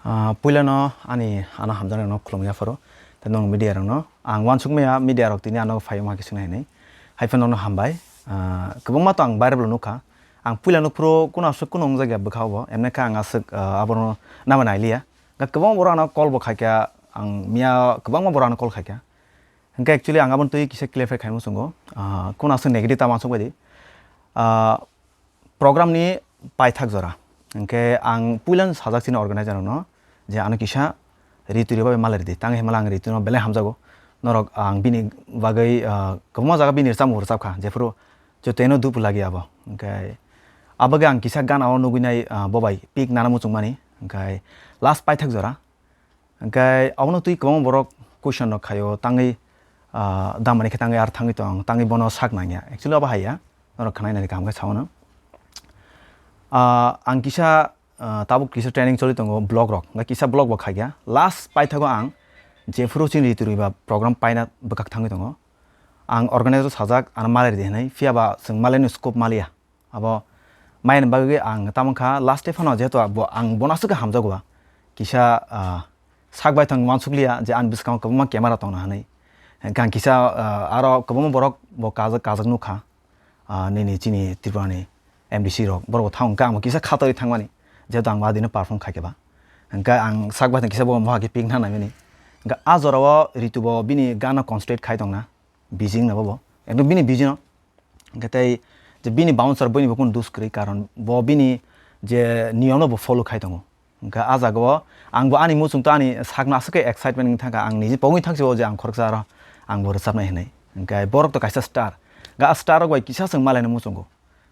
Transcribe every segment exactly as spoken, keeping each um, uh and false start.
Ah, puilano ani ano hamjaknairokno khulumya pharo, tei nwng media rokno ang uansukmaya media rok tini ano phaiwi ma khe swngnai hinwi. Haiphano nono hambai. Ah, kwbangma to ang viral nukha. Ang puila nukphuru kuno aswk kuno wngjak ya bwkha obo. Emne khe ang aswk, ah, abono nama nailiya. Ga kwbangma borok ano call bo khaikha, ang miya kwbangma borok ano call khaikha. Hwnkhe actually ang aboni twi kisa clarify khaima muchungo. Ah, kuno aswk negative ta uansuk baidi. Ah, program ni paithak jora. Hwnkhe ang puilano sajak chini organizer rokno je ano kisa ri twi rwbabai malai rwdi. Tang hinmale ang ri twino belai hamjago. Norok ang bini bagwi, ah, kwbangma jaga bini rwchapmung rwchapkha. Jephuru joteno dupu lagi abo. Hwnkhe abagwi ang kisa gana o nugwi nai, ah, bobai pick nana muchungmani. Hwnkhe last paithak jora. Hwnkhe abono twi kwbangma borok question rok khaio, tangwi, ah, damani khe tangwi ar thangwi tong, tangwi bono sak nangya. Actually abo haiya, norok khwnai nani kaham khe sao no. Ah, ang kisa, ah, tabuk kisa training choli tongo vlog rok, hwnkhe kisa vlog bo khaikha. Last paithago ang jephuru chini ri twi rwba program paina bwkhak thangwi tongo. Ang organizer sajak ano malai rwdi hinwi, phiyaba chwng malaino scope maliya. Abo mayani bagwi ang tamo kha last day phano jehetu bo, ang bono aswk khe hamjago ba. Kisa, ah, sak bai thang uansukliya je ani bwskango kwbangma camera tongna hinwi. Hwnkhe ang kisa, ah, aro kwbangma borok bo kajak, kajak nukha. Ah, nini chini Tripura ni M D C rok borok bo thang khe ang bo kisa khatoi thangmani. Jehetu ang bo adino perform khaikhe ba. Hwnkhe ang sak bai thang kisa bo mohai khe pick na naimani. Hwnkhe a jorao Ritu bo bini gana concentrate khai tongna. Busy wngna bo bo. Ekdom bini busy no. Hwnkhe tei je bini bouncer boini bo kunu dus kwrwi, karon bo bini je niyom no bo follow khai tongo. Hwnkhe a jaga o ang bo ani muchung to ani sakno aswk khe excitement wngwi thangkha, ang niji pogwi thangsi o je ang khoroksa aro ang bo rwchapnai hinwi. Hwnkhe borok to kaisa star, hwnkhe a star rok bai kisa chwng malaino muchungo.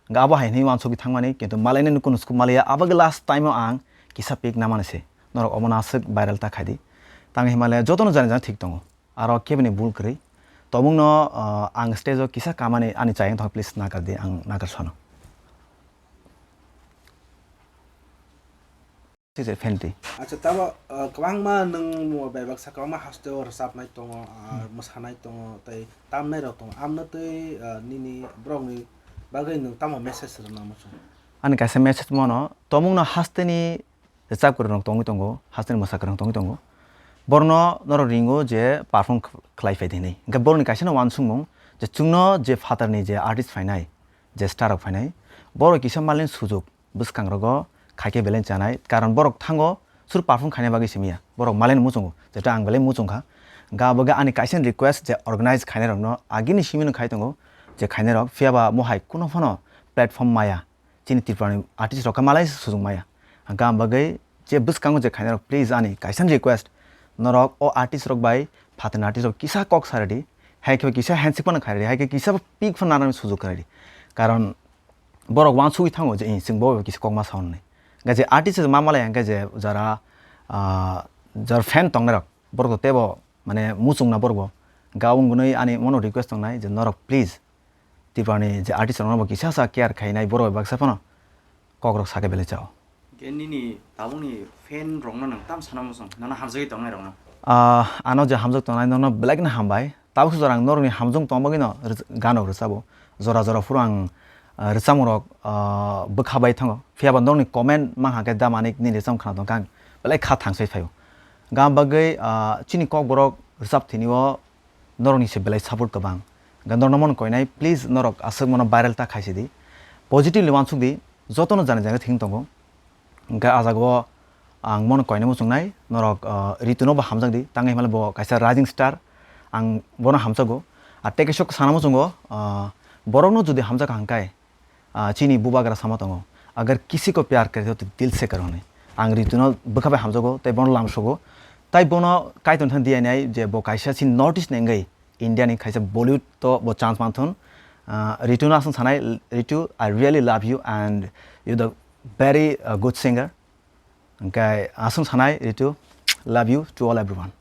Hwnkhe abo hai hinwi uansukwi thangmani, kintu malainani kunu scope maliya, abo khe last time o ang kisa pick namani se. Norok omono aswk viral ta khaidi. Tang hinmale jotono jani jani thik tongo. Aro kebini bul kwrwi. Tobungno, ah, ang stage o kisa kamani ani chayeng thok, please nakardi, ang nakarsano. Sise Fenty. Acha, tabo, ah, kwbangma nwng mo bai baksa kwbangma haste o rwchapnai tongo, ah, mwsanai tongo, tei tamnai rok tongo. Amno tei, ah, nini borokni bagwi nwng tamo message rwna muchung? Ani kaisa message mono, tobungno hasteni rwchap kwrwng rok tongwi tongo, hasteni mwsa kwrwng tongwi tongo. Borokno norok ringo je perform khlai phai di hinwi. Hwnkhe borokni kaisa no uansukmung je chwngno je phatarni je artist phainai, je star rok phainai, borok kisa malen sujuk bwskang rogo khaikhe belai chanai, karon borok thango sur perform khaina bagwi simiya, borok malen muchungo, jeto ang belai muchungkha. Hwnkhe abo khe ani kaisa request je organize khainai rokno agini simino khai tongo je khainai rok, phiyaba mohai kuno phano platform maya. Chini Tripura ni artist rok khe malai se sujung maya. Hwnkhe ang bagwi je bwskango je khainai rok, please ani kaisa request, norok o artist rok bai phatarni artist rok kisa kok sa rwdi, hai khe kisa handshake phano khai rwdi, hai khe kisa pic phano nanani sujug khai rwdi. Karon borok uansugwi thango je, "Ee, chwng bo bai kisa kokma sa hwnwi." Hwnkhe je artist ma malai hwnkhe je jara, ah, jar fan tongnai rok, borok to teibo mane muchungna borok bo. Hwnkhe aboni bagwi ani mono request tongnai je norok please Tripura ni je artist rokno bo kisa sa care khainai borok bai baksa phano kok rok sakhe belai chao. Hwnkhe nini tabukni fan rokno nwng tam sana muchung, nono hamjagwi tongnai rokno? Ah, ano je hamjak tongnai nono belai kheno hambai. Tabuk sujak ang norokni hamjak tongma bagwino rwch-, ganok rwchabo. Jora jora phuru ang, ah, rwchapmung rok, ah, bwkha bai thango. Phiyaba norokni comment mang hakhe da manik nini rwchapmung khna tongkha ang belai kha thangsai phaio. Gam bagwi, ah, chini kokborok rwchap thini o norokni se belai support kwbang. Hwnkhe norokno mano koinai, please norok aswk mano viral ta khaisidi. Positively uansukdi, jotono jani jani thwng tongo. Hwnkhe ah jaga o ang mano koinai muchungnai, norok, ah, Rituno bo hamjakdi, tangwi himale bo kaisa rising star, ang bono hamjago. Ah, tei kaisa sana muchungo, ah, borokno jodi hamjak hwnkhe, ah, chini bubagra sama tongo, "Agar kisi ko pyar kare to dil se karo" hinwi. Ang Rituno bwkha bai hamjago, tei bono lamsogo. Tai bono Kaitor thani diya nai je bo kaisa chini North East ni wngwi India ni kaisa Bollywood to bo chance manthun. Ah, Rituno aswng sanai, "Ritu, I really love you and you the very, uh, good singer." Hwnkhe aswng sanai, Ritu, love you to all everyone.